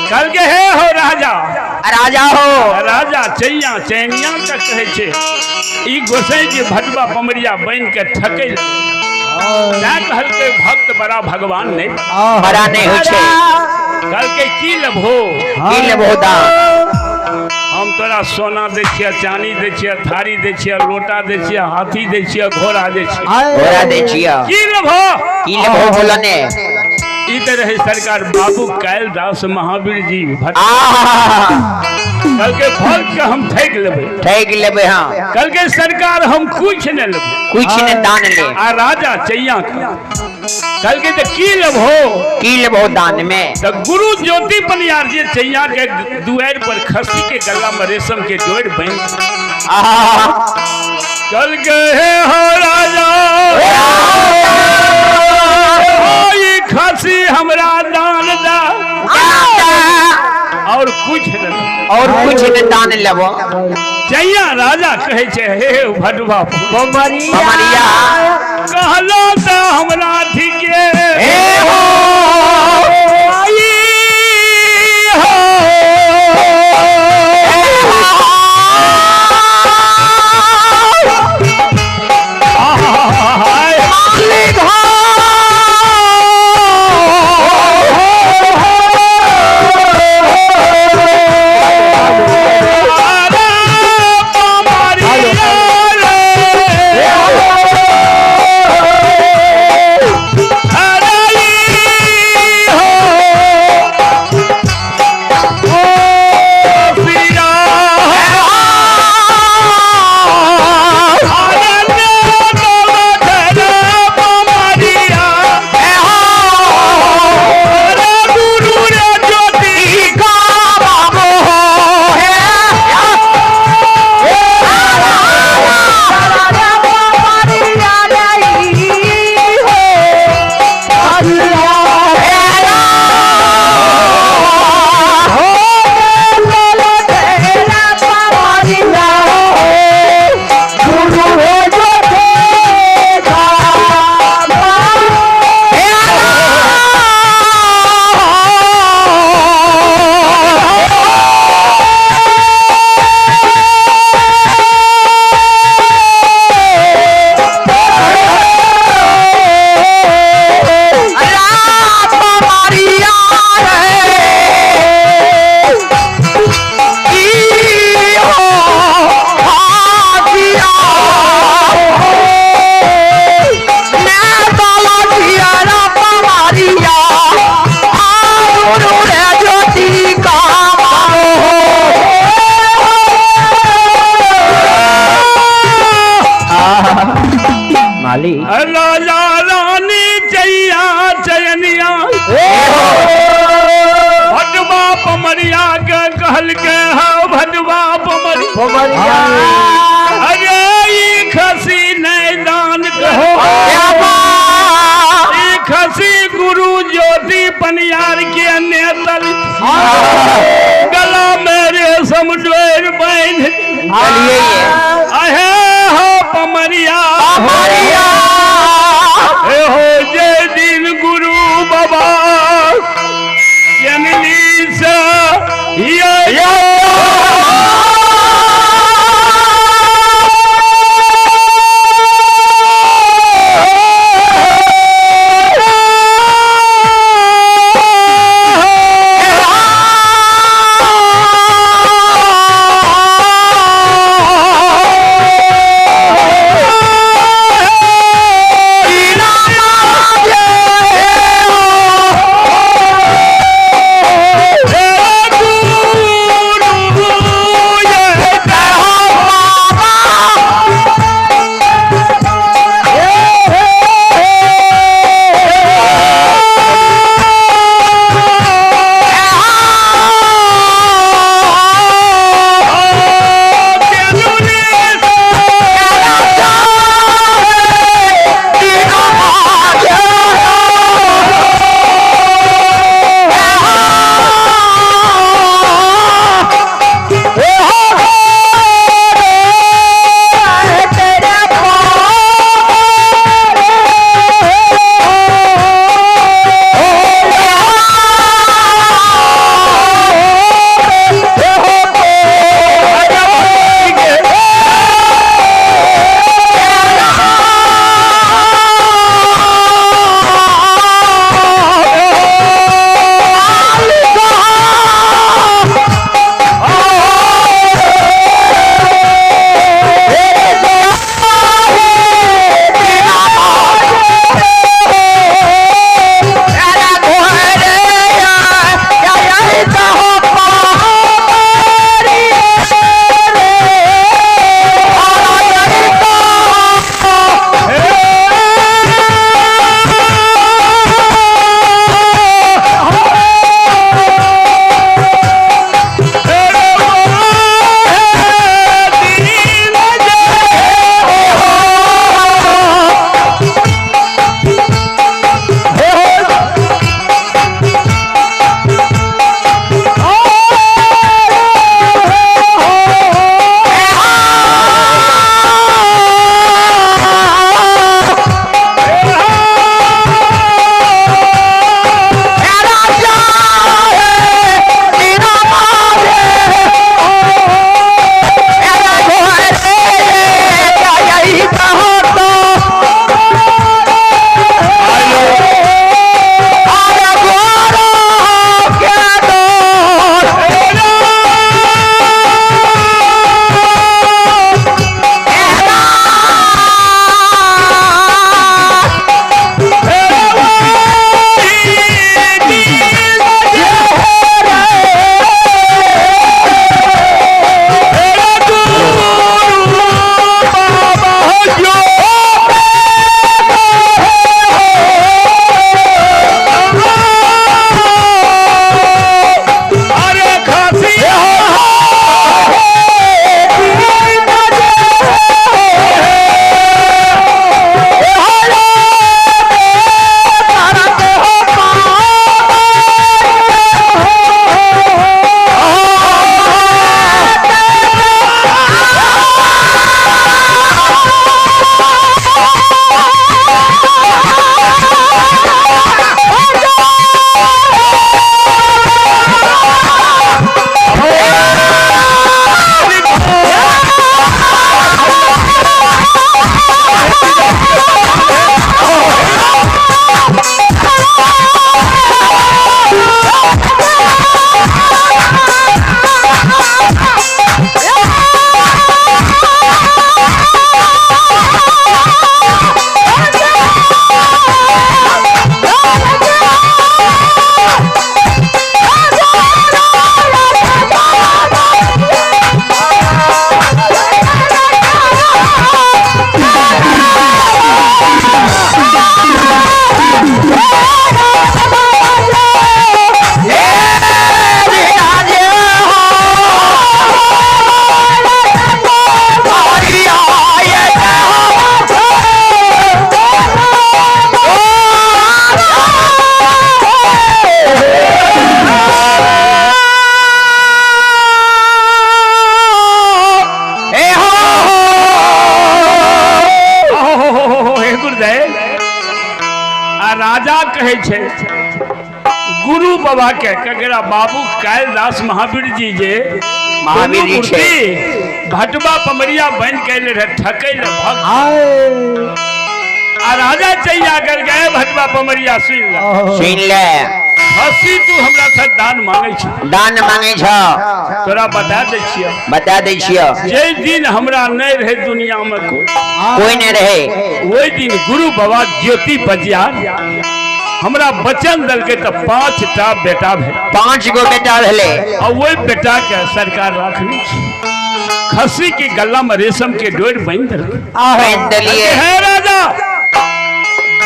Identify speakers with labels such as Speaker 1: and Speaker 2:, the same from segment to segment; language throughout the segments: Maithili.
Speaker 1: कहलकै हे हो राजा,
Speaker 2: राजा हो।
Speaker 1: राजा चैया चैनिया के कहै छै ई गोसाई के भटवा पमरिया बन के ठकै तैं कहलकै भक्त बड़ा भगवान नहीं,
Speaker 2: बड़ा नहीं होइ छै।
Speaker 1: कहलकै की लेबहो?
Speaker 2: की लेबहो दान?
Speaker 1: हम तोरा सोना दै छियै, चानी दै छियै, थारी दै छियै, लोटा दै छियै, हाथी दै छियै, घोड़ा दै छियै।
Speaker 2: घोड़ा दै छियै।
Speaker 1: की लेबहो?
Speaker 2: की लेबहो बोलो ने।
Speaker 1: ई तऽ रहै सरकार बाबू कालिदास महावीर जी भट्ट। कहलकै भक्त के हम ठकि लेबै।
Speaker 2: ठकि लेबै। हाँ।
Speaker 1: कहलकै सरकार हम कुछ नहि लेबै।
Speaker 2: कुछ ने दान ले।
Speaker 1: आ राजा चैया के कहलकै तऽ की लेबहो?
Speaker 2: की लेबहो दान में?
Speaker 1: तऽ गुरु ज्योति पनियार जी चैया के दुआरि पर खस्सी के गला में रेशम के डोर बान्हि कहलकै हे हो राजा, ई खस्सी हमरा दान दा और कुछ नहीं,
Speaker 2: और कुछ ने दान लेबो।
Speaker 1: चैया राजा कहै छै हे भटवा
Speaker 2: पमरिया,
Speaker 1: कहलो तऽ हमरा ठीके
Speaker 2: हे हो।
Speaker 1: आई हो। आय।
Speaker 2: माली
Speaker 1: राजा रानी चैया चयनिया भटवा पमरिया के कहलके हौ भटवा पमरिया, अरे ई खसी नहीं दान कहो, ई खसी गुरु ज्योति पनियार के नेतल गला में रेशम डोर बांध
Speaker 2: चलिए
Speaker 1: अहे हो पमरिया, हे हो जय दिन गुरु बाबा जननी से ये गुरु कहै छै गुरु बाबा के ककरा बाबू कालिदास महावीर जी जे
Speaker 2: महावीर जी
Speaker 1: दुनू
Speaker 2: छै।
Speaker 1: मूर्ति भटवा पमरिया बन के अयले रहे ठकै ले भक्त आ राजा चैया कर गए भटवा पमरिया सुन ले
Speaker 2: सुन ले
Speaker 1: हसी तू हमरा से दान मांगे छ
Speaker 2: दान मांगे छ
Speaker 1: तोरा बता दै छियै
Speaker 2: बता दै छियो
Speaker 1: जे दिन हमरा नहीं रहे दुनिया में कोई
Speaker 2: कोई नहीं रहे
Speaker 1: ओहि दिन गुरु बाबा ज्योति बजियार हमरा वचन देलकै तऽ 5टा बेटा भेल।
Speaker 2: 5 गो बेटा भेलै।
Speaker 1: आ ओहि बेटा के सरकार राखने छै, खस्सी के गला में रेशम के डोर बांधि देलकै।
Speaker 2: बांधि देलियै।
Speaker 1: हे राजा,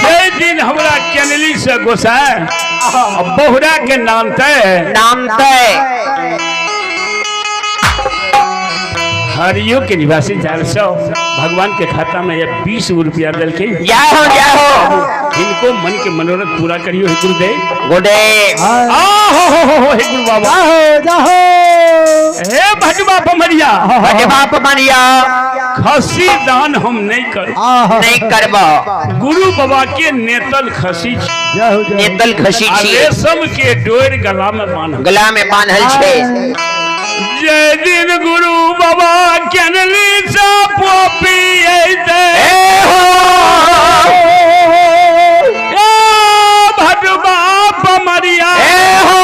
Speaker 1: जे दिन हमरा केनली से गोसाय आ बहुरा के नाम तय
Speaker 2: नाम तय
Speaker 1: हरियो के निवासी जान सो भगवान के खाता में ये 20 रुपया दिलखिन।
Speaker 2: जय हो जय हो।
Speaker 1: इनको मन के मनोरथ पूरा करियो हे गुरुदेव।
Speaker 2: गुरुदेव।
Speaker 1: आ हो हो हो हो हे गुरु बाबा।
Speaker 3: जाहो जाहो।
Speaker 1: हे भटवा पमरिया।
Speaker 2: भटवा पमरिया।
Speaker 1: खसी दान हम नहीं कर
Speaker 2: नहीं करब।
Speaker 1: गुरु बाबा के नेतल खसी छी।
Speaker 3: जय हो जय।
Speaker 2: नेतल खसी
Speaker 1: आ
Speaker 2: छी।
Speaker 1: रेशम के डोर गला में बान्हल।
Speaker 2: गला में बान्हल छै।
Speaker 1: जय दिन गुरु बाबा केनली से पोपी अइते।
Speaker 2: ए हो।
Speaker 1: ए भटवा पमरिया।
Speaker 2: ए हो।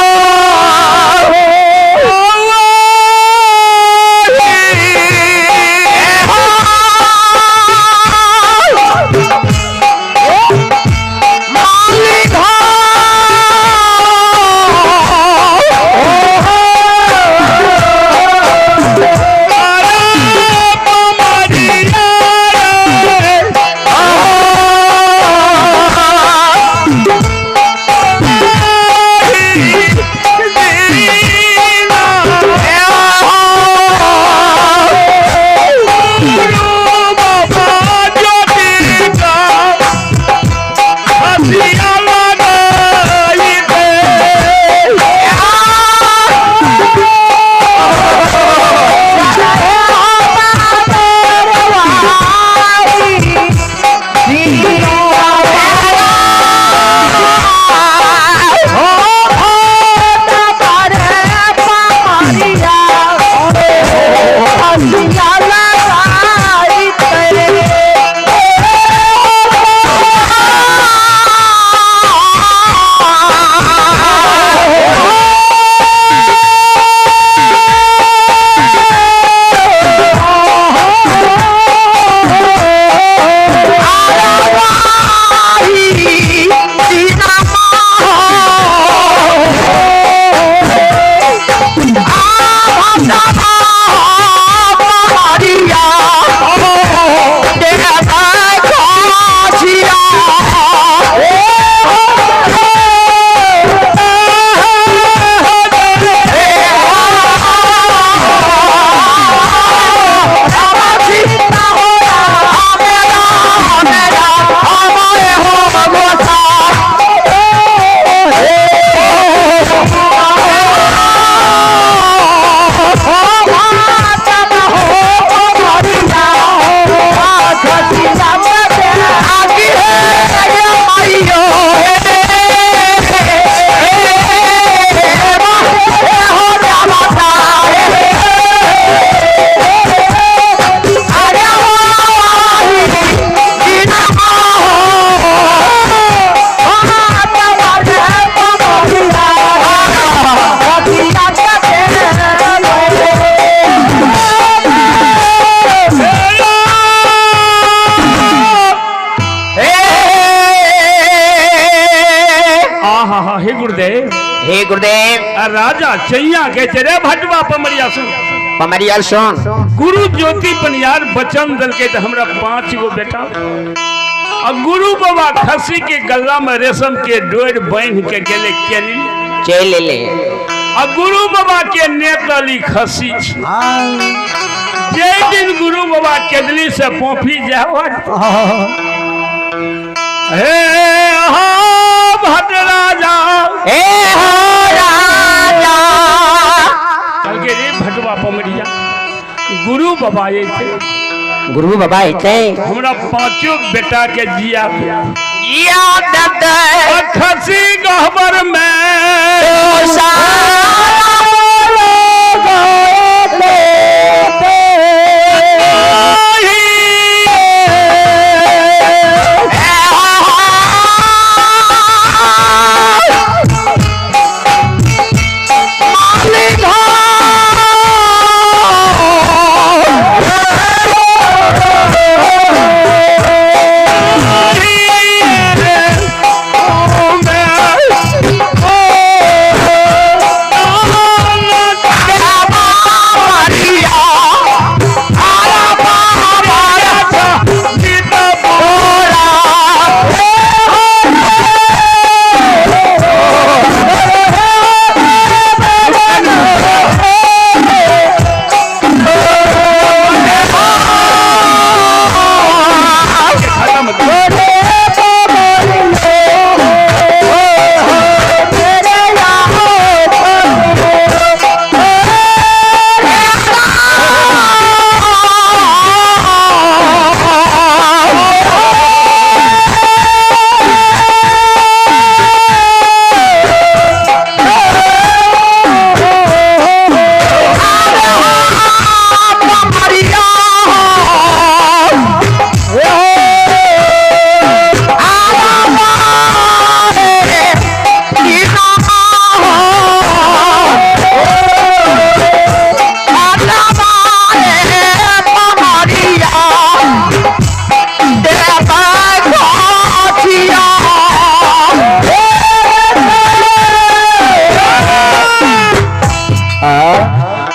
Speaker 1: हे गुरुदेव,
Speaker 2: हे गुरुदेव।
Speaker 1: राजा चैया के रे भटवा पमरिया सुन,
Speaker 2: पमरिया सुन।
Speaker 1: गुरु ज्योति पनियार बचन दल के हमरा 5 गो बेटा आ गुरु बाबा खसी के गला में रेशम के डोर बांध के गेले केली
Speaker 2: चल ले।
Speaker 1: आ गुरु बाबा के नेतली खसी छी। जे दिन गुरु बाबा केदली से पोफी जाओ हे हो भट राजा,
Speaker 2: हे हो राजा।
Speaker 1: कहलकै रे भटवा पमरिया, गुरु बाबा अयतै,
Speaker 2: गुरु बाबा अयतै,
Speaker 1: हमरा 5 बेटा के जिया
Speaker 2: जिया जिया देते।
Speaker 1: खसी गहबर में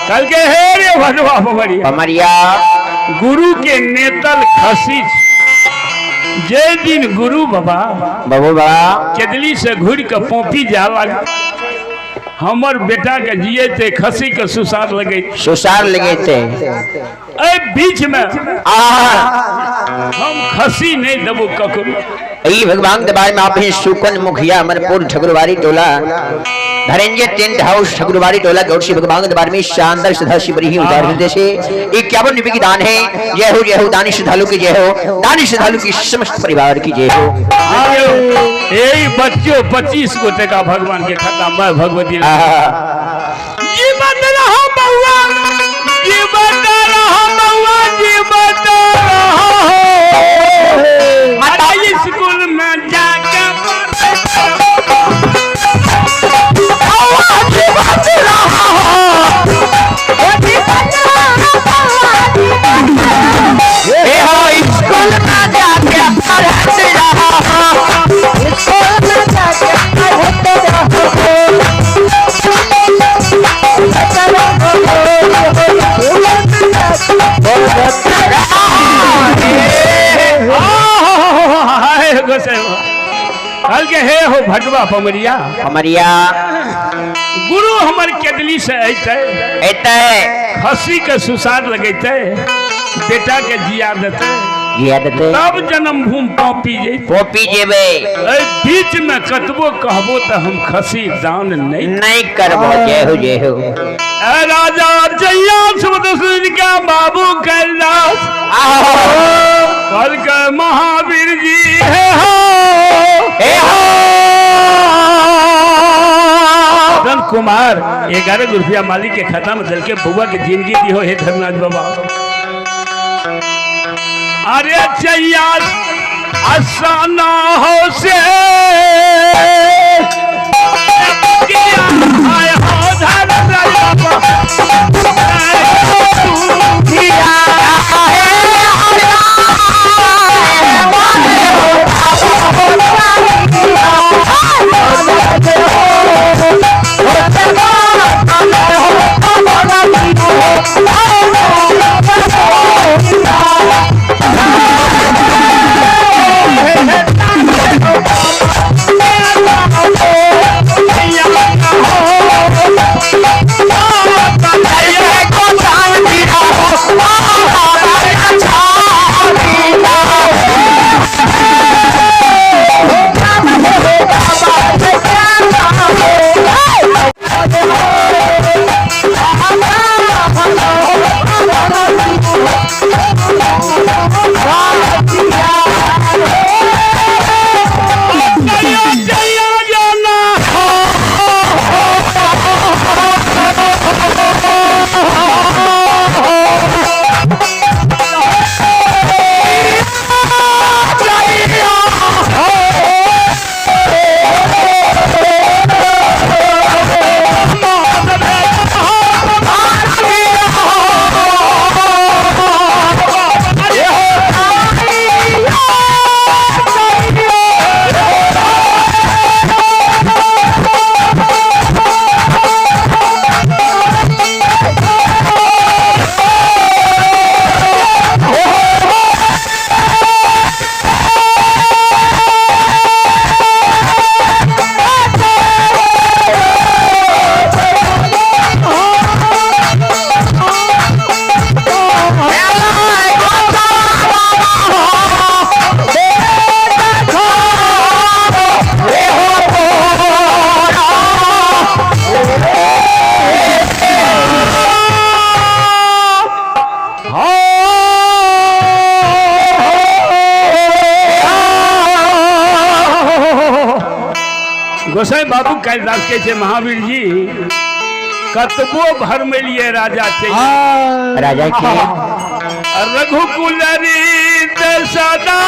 Speaker 1: कल के हे रे भटवा पमरिया।
Speaker 2: पमरिया।
Speaker 1: गुरु के नेतल खसी जे दिन गुरु बाबा
Speaker 2: बाबू बाबा
Speaker 1: केदली से घुर के पोपी जा लग हमर बेटा के जिए थे खसी के सुसार लगे।
Speaker 2: सुसार लगे थे।
Speaker 1: ए बीच में
Speaker 2: आ
Speaker 1: हम खसी नहीं देबो ककरो।
Speaker 2: ई भगवान के बारे में आप ही सुकन मुखिया अमरपुर ठकुरबाड़ी टोला धनंजय टेंट हाउस ठकुरबाड़ी टोला गौरसी भगवान के दरबार में शानदार श्रद्धा शिविर ही उतार हृदय से 51 रुपए की दान है। जय हो जय हो दानी श्रद्धालु की जय हो, दानी श्रद्धालु की समस्त परिवार की जय हो।
Speaker 1: ए बच्चों 25 गो टका भगवान के खाता मैं भगवती जीवन रहो बउआ, जीवन रहो बउआ, जीवन रहो। माता स्कूल में जाके
Speaker 2: स्कूल में जाके पढ़ते रहो,
Speaker 3: स्कूल में जाके पढ़ते रहो।
Speaker 1: कल के हे हो भटवा पमरिया।
Speaker 2: पमरिया।
Speaker 1: गुरु हमर केदली से अइते।
Speaker 2: अइते।
Speaker 1: खसी के सुसार लगेते, बेटा के जिया देते।
Speaker 2: जिया देते।
Speaker 1: तब जन्म भूमि पॉपी जे
Speaker 2: पॉपी जेबे।
Speaker 1: ए बीच में कतबो कहबो त हम खसी दान नहीं
Speaker 2: नहीं करबो। जय हो जय हो।
Speaker 1: ए राजा जैया सुबोध का बाबू कैलाश कल के महावीर जी हे हो
Speaker 2: हे हो।
Speaker 1: रतन कुमार 11 रुपया मालिक के खाता में दल के बउआ के जिंदगी दी हो हे धर्मराज बाबा। अरे चैया आसाना हो से आए हो धर्मराज बाबा। कालिदास कहै छै महावीर जी कतबो भरमेलियै राजा छै
Speaker 2: राजा के
Speaker 1: रघुकुल रीत सदा।